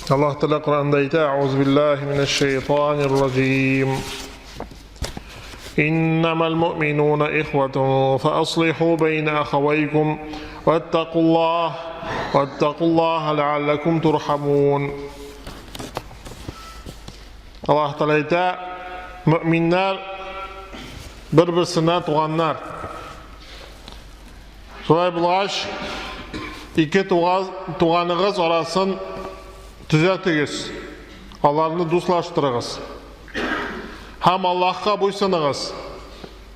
Аллаһ Тәгалә Коръәндә әйтә: "Аузу биллаһи минәш шайтанир раҗим. Иннамал муъминуна ихватун фааслиху бәйнә ахавайкум ваттакуллаһ ваттакуллаһа ләалләкум турхамун." Аллаһ Тәгалә әйтә: "Мөэминнәр бер-берсенә туганнар. Шулай булгач, ике туганыгыз арасын төзәтегез, аларны дуслаштырыгыз. Һәм Аллаһка буйсыныгыз.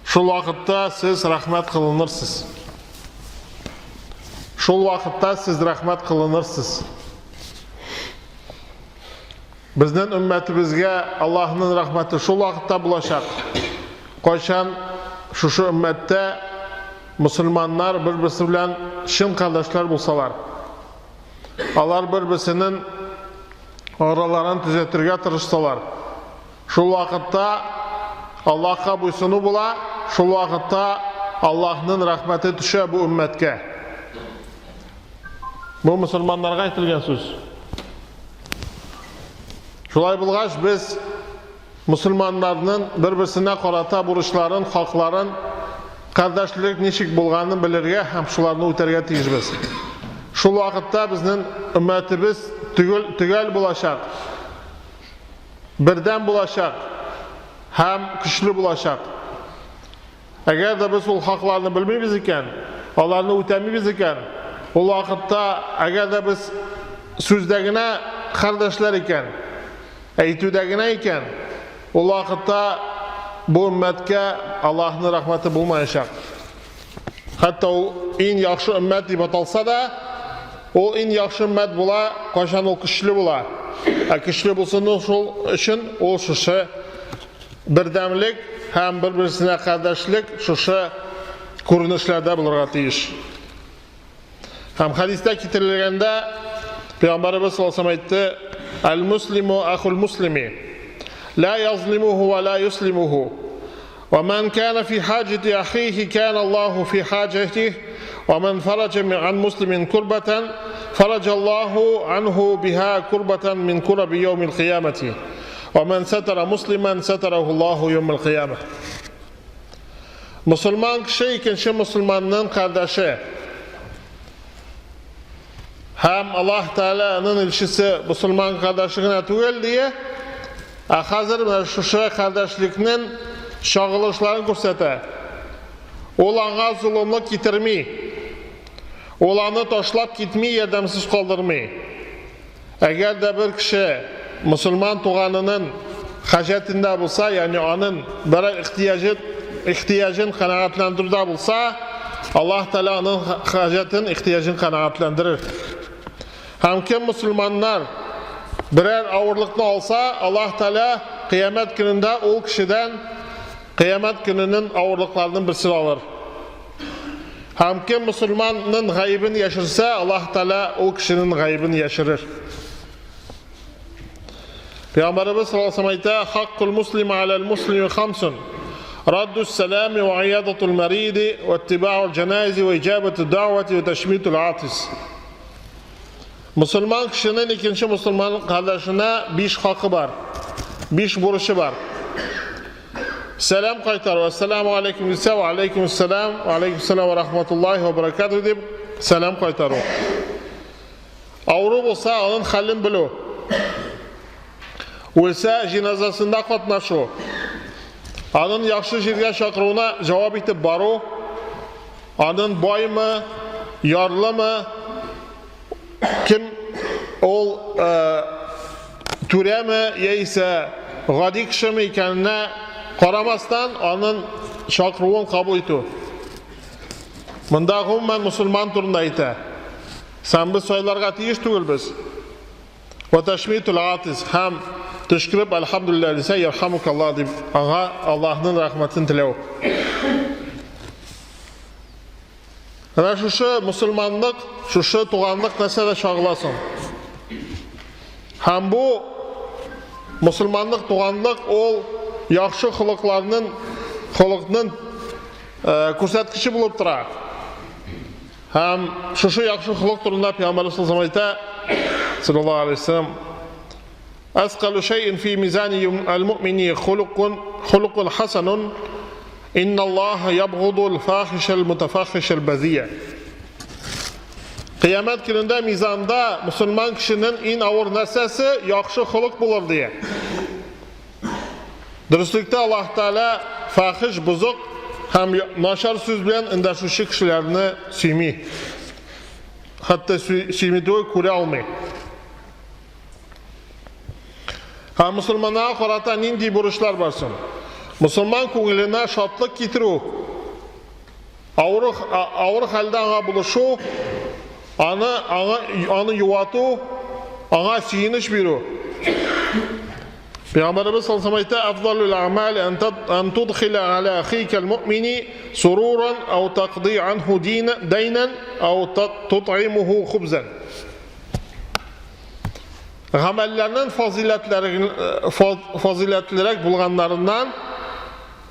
Шул вакытта сез рәхмәт кылынырсыз. Шул вакытта сез рәхмәт кылынырсыз. Безнең өммәтебезгә Аллаһның рәхмәте шул вакытта булачак, кайчан шушы өммәттә мөселманнар бер-берсе белән чын кардәшләр булсалар. Алар бер-берсенең араларын төзәтергә тырышсалар. Шул вакытта Аллаһка буйсыну була, шул вакытта Аллаһның рәхмәте төшә бу өммәткә. Бу мөселманнарга әйтелгән сүз. Шулай булгач, без мөселманнарның бер-берсенә карата бурычларын, хакларын, кардәшлек ничек булганын белергә һәм шуларны үтәргә тиешбез. Шул вакытта безнең өммәтебез төгәл, төгәл булачак, бердәм булачак һәм көчле булачак. Әгәр дә без ул хакларны белмибез икән, аларны үтәмибез икән, ул вакытта әгәр дә без сүздә генә кардәшләр икән, әйтүдә генә икән, ул вакытта бу өммәткә Аллаһның рәхмәте булмаячак. Хәтта ул иң яхшы өммәт дип аталса да, ул иң яхшы өммәт була, кайчан ул көчле була. Ә көчле булсын шул өчен ул шушы Бердәмлек һәм бер-берсенә кардәшлек шушы күренешләрдә булырга тиеш. Һәм хәдистә китерелгәндә Пәйгамбәребез саллаллаһу алейһи әйтте: "Әл-муслиму ахул муслими, ла язлимуху ва ла юслимуху. Ва ман кана фи хаҗати ахихи кана Аллаһу фи хаҗатих, ва ман фараҗа ан муслимин курбатан, фараҗа Аллаһу анху биха курбатан мин кураби яумил кыямати. Ва ман сатара муслиман сатараху Аллаху яумал кыяма. Мусульман кеше икенче мусульманның кардәше. Һәм Аллаһ Тәгаләнең илчесе мусульман кардәше генә түгел дия, ә хәзер менә шушы кардәшлекнең чагылышларын күрсәтә. Ул аңа золымлык китерми. Ул аны ташлап китми, ярдәмсез калдырмый. Әгәр дә бер кеше мөселман туганының хаҗәтендә булса, ягъни аның берәр ихтыяҗы ихтыяҗын канәгатьләндерүдә булса, Аллаһ Тәгалә аның хаҗәтен, ихтыяҗын канәгатьләндерер. Һәм кем мөселманнар берәр авырлыкны алса, Аллаһ Тәгалә кыямәт көнендә ул кешедән кыямәт көненең авырлыкларының берсен алыр. Һәм кем мөселманның гаебен яшерсә, Аллаһ Тәгалә ул кешенең гаебен яшерер. Пәйгамбәребез саллаллаһу алейһи әйтә: "Хаккул муслима алал муслими хамсун: раддус салами ва иядатул мариди ва иттибаул джанайзи ва иҗабату да'вати ва ташмитул атис." Мөселман кешенең икенче мөселман кардәшенә биш хакы бар. Биш бурычы бар. Сәлам кайтару. Ассаламу алейкум дисә, ва алейкум ассалам, ва алейкум ассалам ва рахматуллахи ва баракату дип сәлам кайтару. Авыру булса, аның хәлен белү. Үлсә, җиназасында катнашу. Аның яхшы җиргә чакыруына җавап итеп бару. Аның баймы, ярлымы, кем ул түрәме яисә гади кешеме икәненә карамастан, аның чакыруын кабул итү. Монда гомумән мусульман турында әйтә. Сән без сайларга тиеш түгелбез. Ва ташмитул атис һәм төшкереп әлхәмдүлилләһ дисә, ярхамукаллаһ дип аңа Аллаһның рәхмәтен теләү. Менә шушы мусульманлык, шушы туганлык нәрсәдә чагыла соң? Һәм бу мусульманлык, туганлык ул яхшы холыкларның холыкның э, күрсәткече булып тора. Һәм шушы яхшы холык турында Пәйгамбәрбез саллаллаһу алейһи әйтә, саллаллаһу алейһи вәсәлләм, Әскалу шәйин фи мизани аль-муъмини хулукун хулукун хасанун инналлаһа ябгудул фахишал мутафахишал базия. Кыямәт көнендә мизанда мусульман кешенең иң авыр нәрсәсе яхшы холык булыр дия. Дөреслектә Аллаһ Тәгалә фахиш, бозык һәм начар сүз белән эндәшүче кешеләрне сөйми. Хәтта сөйми түгел, күрә алмый. Һәм мусульманнарга карата нинди бурычлар бар соң? Мусульман күңеленә шатлык китерү, авыр, авыр хәлдә аңа булышу, аны, аңа, аны юату, аңа сөенеч бирү. Пәйгамбәребез саллаллаху алейһи әйтә, "Афдалул а'мал ан тудхила аля ахика аль-му'мини суруран ау тaqdi анху дайнан ау тут'имуху хубзан." Гамәлләрнең фазыйләтлерәк булганнарыннан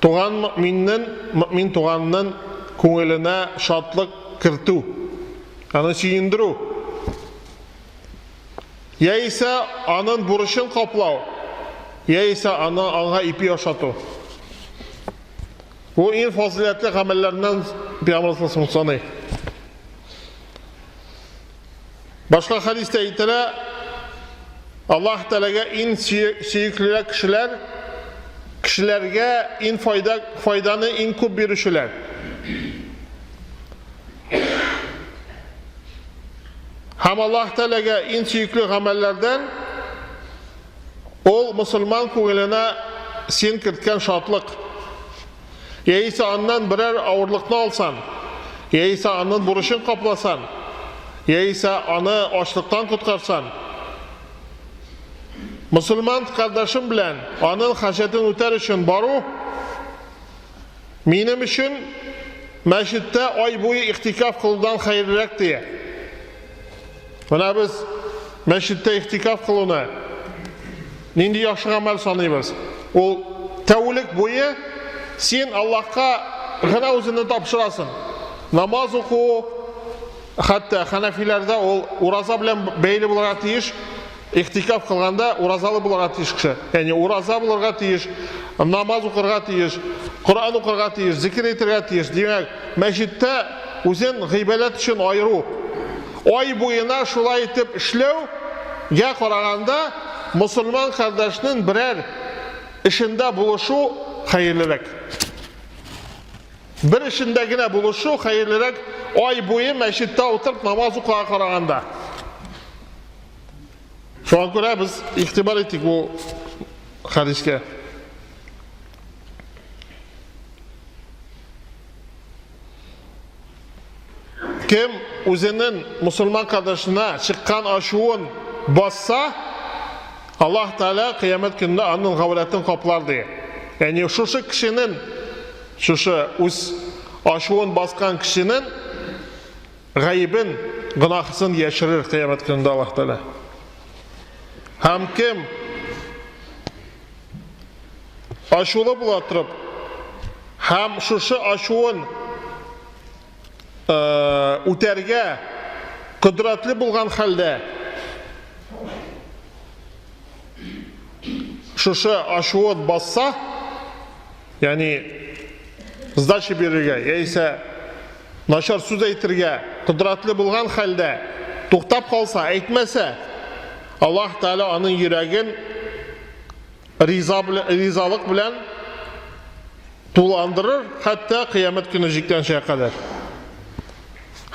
туган мөэминнең, мөэмин туганның күңеленә шатлык кертү, аны сөендерү, яисә аның бурычын каплау, яисә аны аңа ипи ашату. Бу иң фазыйләтле гамәлләрдән Пәйгамбер саллаллаху саный. Башка хәдистә әйтелә, Аллаһ Тәгаләгә иң сөеклерәк кешеләр, кешеләргә иң файда, файданы иң күп бирүчеләр. Һәм Аллаһ Тәгаләгә иң сөекле гамәлләрдән ул мусульман күңеленә син керткән шатлык. Яисә аннан берәр авырлыкны алсан, яисә анын бурычын капласан, яисә аны ачлыктан коткарсан, мусульман кардәшем белән анын хаҗәтен үтәр өчен бару, минем өчен мәчеттә ай буе ихтикаф кылудан хәерлерәк дия. Менә без мәчеттә ихтикаф кылуны нинди яхшы гамәл саныйбыз. Ул тәүлек буе син Аллаһка гына үзеңне тапшырасың. Намаз уку, хәтта ханафиләрдә ул ураза белән бәйле булырга тиеш. Ихтикаф кылганда уразалы булырга тиеш кеше. Ягъни ураза булырга тиеш, намаз укырга тиеш, Коръән укырга тиеш, зикер әйтергә тиеш. Димәк, мәчеттә үзен гыйбадәт өчен аеру. Ай буена шулай итеп эшләүгә караганда, мусульман кардәшнең берәр эшендә булышу хәерлерәк. Бер эшендә генә булышу хәерлерәк ай буе мәчеттә утырып намаз укуга караганда. Шуңа күрә без игътибар итик бу хәдискә. Кем үзенең мусульман кардәшенә чыккан ачуын басса, Аллаһ Тәгалә кыямәт көнендә аның гаурәтен каплар ди. Ягъни шушы кешенең шушы үз ачуын баскан кешенең гаебен, гөнаһысын яшерер кыямәт көнендә Аллаһ Тәгалә. Һәм кем ачулы була торып, һәм шушы ачуын үтәргә кодрәтле булган хәлдә шушы ачуын басса, ягъни сдача бирергә, яисә начар сүз әйтергә кодрәтле булган хәлдә туктап калса, әйтмәсә, Аллаһ Тәгалә аның йөрәген риза белән, ризалык белән туландырыр, хәтта кыямәт көне җиткәнчә кадәр.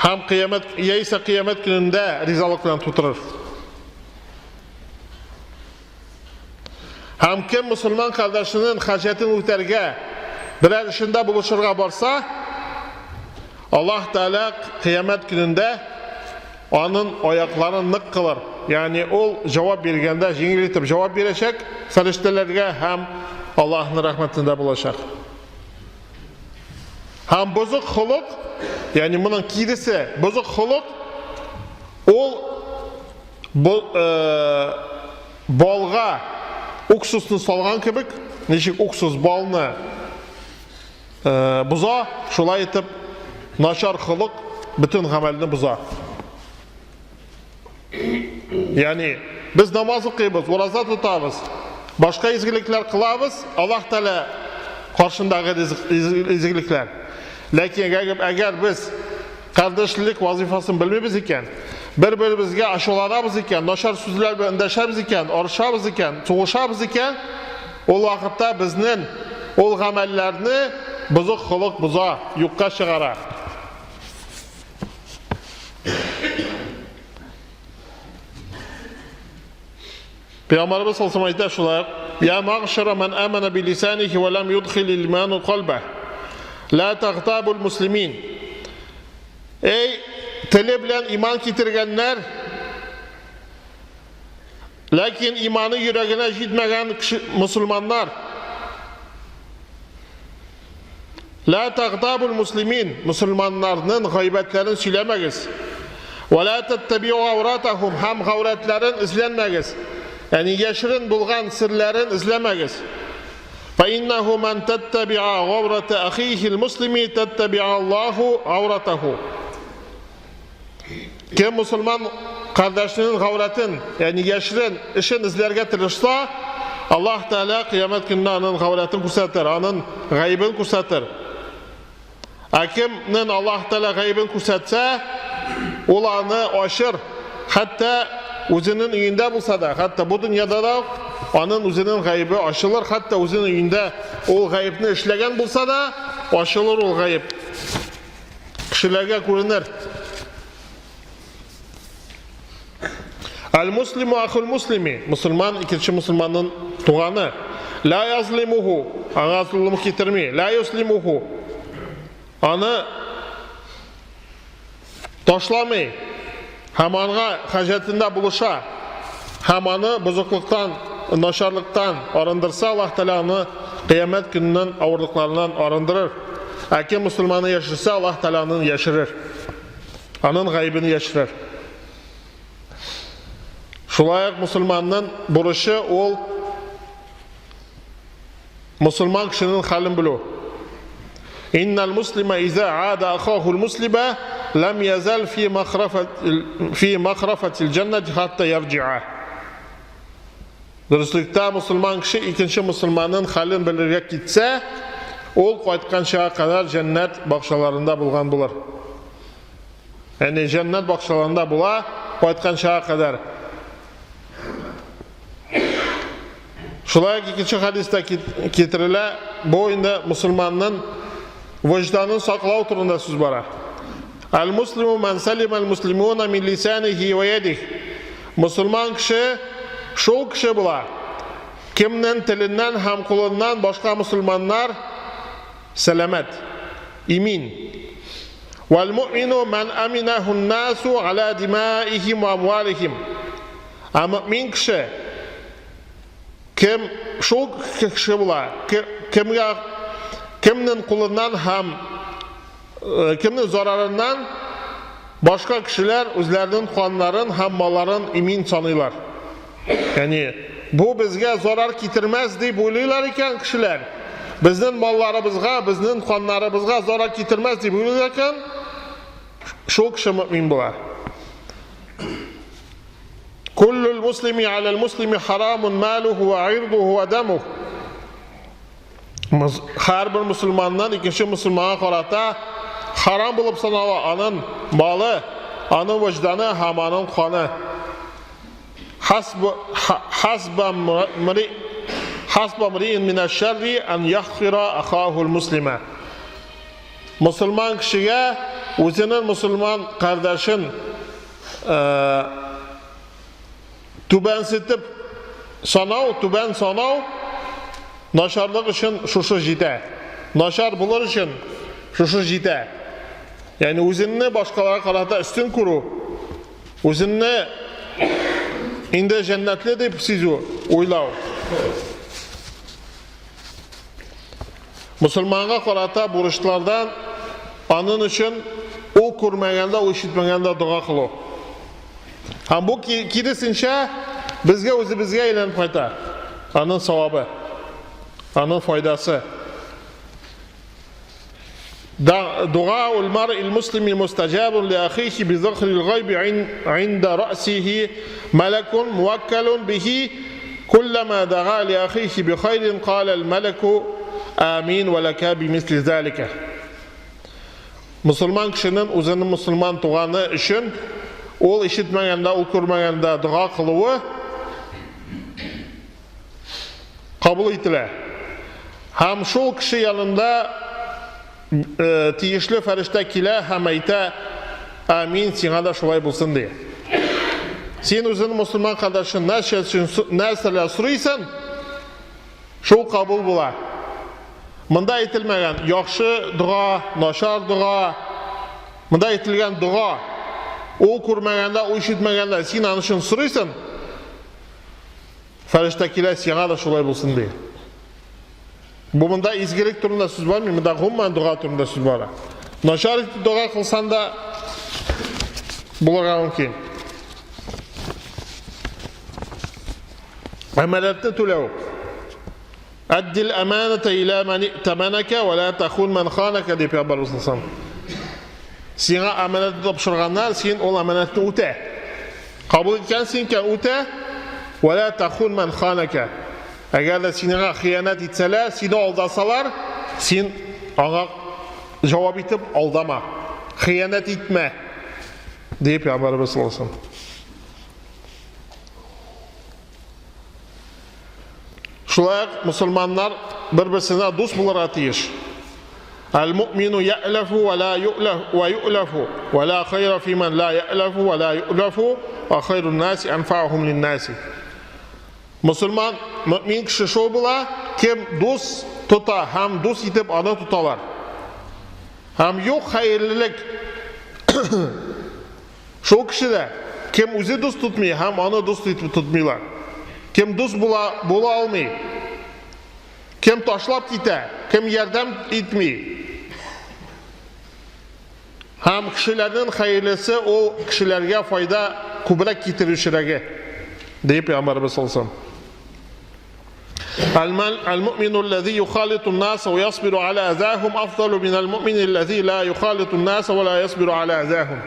Һәм кыямәт яисә кыямәт көнендә ризалык белән тутырыр. Һәм кем мусульман кардәшенең хаҗәтен үтәргә, берәр эшендә булышырга барса, Аллаһ Тәгалә кыямәт көнендә аның аякларын нык кылыр. Ягъни ул җавап биргәндә җиңел итеп җавап бирәчәк фәрештәләргә һәм Аллаһның рәхмәтендә булачак. Һәм бозык холык, ягъни моның киресе, бозык холык ул балга уксусны салган кебек, ничек уксус балны боза, шулай итеп начар холык бөтен гамәлне боза. Ягъни Без намаз укыйбыз, ураза тотабыз, башка изгелекләр кылабыз, Аллаһ Тәгалә каршындагы изгелекләр. Ләкин әгәр без кардәшлек вазифасын белмибез икән, бер-беребезгә ачуланабыз икән, начар сүзләр белән эндәшәбез икән, орышабыз икән, сугышабыз икән, ул вакытта безнең ул гамәлләрне бозык холык боза, юкка чыгара. Пәйгамбәребез саллаллаху алейһи әйтә шулай: "Я магшара ман амана би лисанихи ва лам юдхил иману калба. Ла тагтабул муслимин." Эй, теле белән иман китергәннәр, ләкин иманы йөрәгенә җитмәгән мусульманнар, Ла тагтабул муслимин, мусульманнарның гайбәтләрен сөйләмәгез. Ва ла таттабиу ауратахум, һәм гаурәтләрен эзләнмәгез. Ягъни яшерен булган серләрен эзләмәгез. Фа иннаху ман таттабиа гаурата ахихил муслими таттабиа Аллаху ауратаху. Кем мусульман кардәшенең гаурәтен, ягъни яшерен эшен эзләргә тырышса, Аллаһ Тәгалә кыямәт көнендә аның гаурәтен күрсәтер, аның гаебен күрсәтер. Ә кемнең Аллаһ Тәгалә гаебен күрсәтсә, ул аны ачыр, хәтта үзенең өендә булса да, хәтта бу дөньяда да аның үзенең гаебе ачылыр, хәтта үзенең өендә ул гаепне эшләгән булса да, ачылыр ул гаеп. Кешеләргә күренер. Әл-муслиму ахул муслими. Мусульман икенче мусульманның туганы. Ла язлимуху. Аңа золым китерми. Ла юслимуху. Аны ташламый. Һәм аңа хаҗәтендә булыша. Һәм аны бозыклыктан, начарлыктан арындырса, Аллаһ Тәгалә аны кыямәт көненнән авырлыкларыннан арындырыр. Ә кем мусульманны яшерсә, Аллаһ Тәгалә аны яшерер. Аның гаебен яшерер. Шулай ук мусульманның бурычы ул мусульман кешенең хәлен белү. Иннал муслима иза ада ахахул муслима лам язал фи махрафат фи махрафатил җаннати хатта ярҗиа. Дөреслектә мусульман кеше икенче мусульманның хәлен белергә китсә, ул кайтканчага кадәр җәннәт бакчаларында булган булыр. Ягъни җәннәт бакчаларында була кайтканчага кадәр. Шулай ук икенче хәдистә китерелә, бу инде мусульманның вөҗданын саклау турында сүз бара. Әл-муслиму ман салима әл-муслимуна мин лисанихи ва ядих. Мусульман кеше шул кеше була, кемнең теленнән һәм кулыннан башка мусульманнар сәламәт, имин. Вәл муъмину ман аминаху ан-насу аля димаихим ва амвалихим. Ә мөмин кеше кем шул кеше була, кемгә кемнең кулыннан һәм э, кемнең зарарыннан башка кешеләр үзләренең каннарын һәм малларын имин саныйлар. Ягъни бу безгә зарар китермәс дип уйлыйлар икән кешеләр. Безнең малларыбызга, безнең каннарыбызга зарар китермәс дип уйлыйлар икән, шул кеше мөмин була. Куллул муслими алал муслими харамун малуху ва ирдуху ва дамух. Һәрбер мусульманнан икенче мусульманга карата харам булып санала аның малы, аның вөҗданы һәм аның каны. Хасба мри хасба мриин минәш-шәрри ан яхкира ахахул муслима. Мусульман кешегә үзенең мусульман кардәшен түбәнсетеп санау, түбән санау начарлык өчен шушы җитә. Начар булыр өчен шушы җитә. Ягъни үзеңне башкаларга карата өстен күрү, үзеңне инде җәннәтле дип сизү, уйлау. Мусульманга карата бурычлардан аның өчен ул күрмәгәндә, ул ишетмәгәндә дога кылу. Һәм бу киресенчә безгә үзебезгә әйләнеп кайта. Аның савабы, аның файдасы. Дугаул мар'ил муслими мустаҗабун ли ахихи би захрил гайби инда рәсихи малакун муаккалун бихи куллама дага ли ахихи би хайрин кала ал малаку амин ва лака би мисли залика. Мусульман кешенең үзенең мусульман туганы өчен ул ишетмәгәндә, ул күрмәгәндә дога кылуы кабул ителә. Һәм шул кеше янында э, тиешле фәрештә килә һәм әйтә, Амин, сиңа да шулай булсын ди. Син үзең мусульман кардәшең нәрсә өчен нәрсәләр сорыйсың, шул кабул була. Монда әйтелмәгән яхшы дога, начар дога. Монда әйтелгән дога. Ул күрмәгәндә, ул ишетмәгәндә син аның өчен сорыйсың, Фәрештә килә, сиңа да шулай булсын ди. Бу монда изгелек турында сүз бармый, монда гомумән дога турында сүз бара. Начар итеп дога кылсан да булырга мөмкин. Әманәтне түләү. Әддил әманәтә илә мән иътәмәнәкә вә лә тәхун мән ханәкә дип Пәйгамбәребез саллаллаһу Сиңа әманәтне тапшырганнар, син ул әманәтне үтә. Кабул иткәнсең икән, үтә. Вә лә тәхун мән ханәкә. Әгәр дә синеңа хыянәт итсәләр, сине алдасалар, син аңа җавап итеп алдама. Хыянәт итмә. Дип Пәйгамбәребез саллаллаһу Шулай ук мусульманнар бер-берсенә дус булырга тиеш. Әл-муъмину я'ләфу ва ла ю'ләф ва ю'ләфу ва ла хайра фи ман ла я'ләфу ва ла ю'ләфу ва хайрун наси анфаухум лин-наси. Мусульман мөмин кеше шул була, кем дус тота һәм дус итеп аны тоталар. Һәм юк хәерлелек Шул кешедә, кем үзе дус тотмый һәм аны дус итеп тотмыйлар. Кем дус була, була алмый. Кем ташлап китә, кем ярдәм итми. Һәм кешеләрнең хәерлесе ул кешеләргә файда күбрәк китерүчерәге, дип Пәйгамбәребез саллаллаһу алейһи المؤمن الذي يخالط الناس ويصبر على أذاهم أفضل من المؤمن الذي لا يخالط الناس ولا يصبر على أذاهم.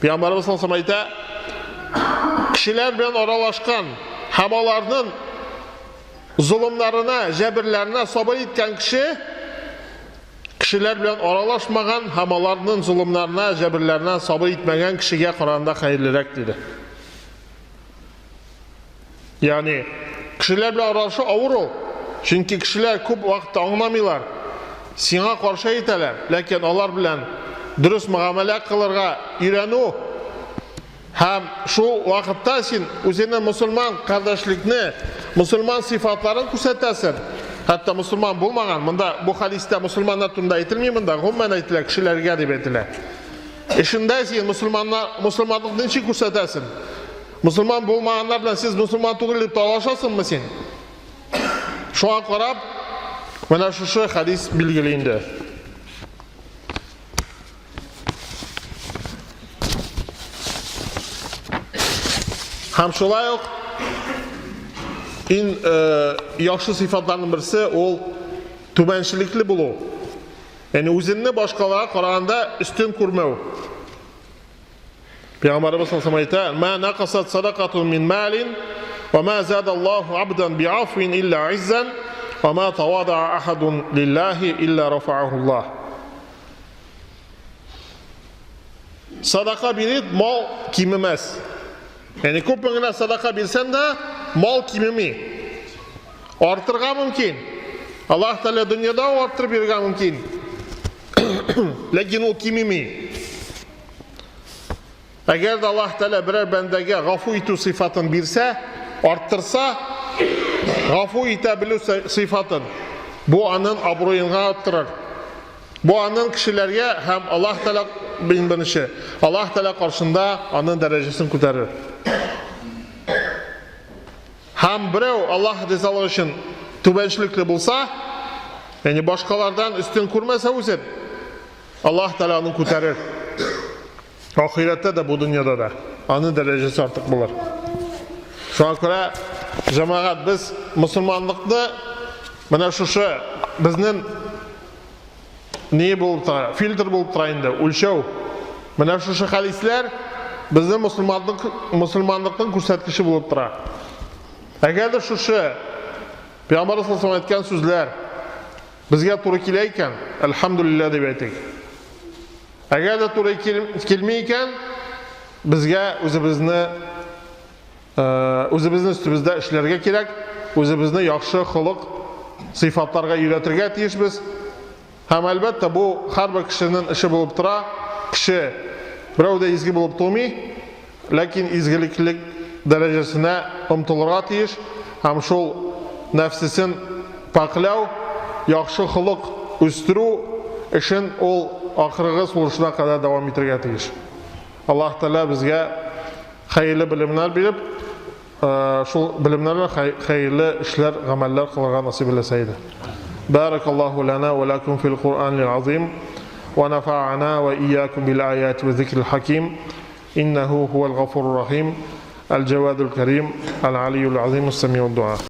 Пәйгамбәребез саллаллаһу алейһи әйтә, кешеләр белән аралашкан һәм аларның золымнарына, җәберләренә сабыр иткән кеше кешеләр белән аралашмаган һәм аларның золымнарына, җәберләренә сабыр итмәгән кешегә караганда хәерлерәк диде. Ягъни, кешеләр белән аралашу авыр ул. Чөнки кешеләр күп вакытта аңламыйлар. Сиңа каршы әйтәләр, ләкин алар белән дөрес мөгамәлә кылырга өйрәнү һәм шул вакытта син үзеңне мусульман кардәшлекне, мусульман сыйфатларын күрсәтәсең. Хәтта мусульман булмаган, монда бу хәдистә мусульманнар турында әйтелми, монда гомумән әйтелә, кешеләргә дип әйтелә. Эшендә син мусульманнар, мусульманлыкны ничек күрсәтәсең? Мусульман булмаганнар белән сез мусульман түгел дип талашасыңмы син? Шуңа карап, менә шушы хәдис билгеле инде. Һәм шулай ук иң э, яхшы сыйфатларның берсе ул түбәнчелекле булу. Ягъни үзеңне башкаларга караганда өстен күрмәү. Пәйгамбәребез саллаллаху алейһи әйтә: "Ма нақасат садакатун мин малин, ва ма зада Аллаху абдан би'афвин илля иззан, ва ма тавадаа ахадун лиллахи илля рафааху Аллах." Садака биреп, мал кимемәс. Ягъни күпме генә садака бирсәң дә, мал кимеми. Артырга мөмкин. Аллаһ Тәгалә дөньяда арттырып бирергә мөмкин. Ләкин ул кимеми. Әгәр дә Аллаһ Тәгалә берәр бәндәгә гафу итү сыйфатын бирсә, арттырса, гафу итә белү сыйфатын, бу аның абруенга арттырыр. Бу аның кешеләргә һәм Аллаһ Тәгалә иң беренче, Аллаһ Тәгалә каршында аның дәрәҗәсен күтәрер. Һәм берәү Аллаһ ризалыгы өчен түбәнчелекле булса, ягъни башкалардан өстен күрмәсә үзен, Аллаһ Тәгалә аны күтәрер. Ахирәттә дә, бу дөньяда да аның дәрәҗәсе артык булыр. Шуңа күрә, җәмәгать, без мусульманлыкны менә шушы безнең ни булып тора, фильтр булып тора инде, үлчәү. Менә шушы хәдисләр безнең мусульманлык, мусульманлыкның күрсәткече булып тора. Әгәр дә шушы Пәйгамбәр саллаллаху әйткән сүзләр безгә туры килә икән, әлхәмдүлилләһ дип әйтик. Әгәр дә туры килми икән, безгә үзебезне үзебезнең өстебездә эшләргә кирәк, үзебезне яхшы холык сыйфатларга өйрәтергә тиешбез. Һәм әлбәттә, бу һәрбер кешенең эше булып тора. Кеше берәү дә изге булып тумый, ләкин изгелеклек дәрәҗәсенә омтылырга тиеш һәм шул нәфсесен пакьләү, яхшы холык үстерү эшен ул ахыргы сулышына кадәр дәвам итәргә тиеш. Аллаһ Тәгалә безгә хәерле белемнәр биреп, шул белемнәр белән хәерле эшләр, гамәлләр кылырга насыйп әйләсә иде. Баракаллаһу лана ва лакум фил Куръанил азим ва нафа'ана ва ийякум бил аяти ва зикрил хаким. Иннаху хуал гафурур рахим, аль-джавадул карим, аль-алиюл азим, ас-самиуд дуа.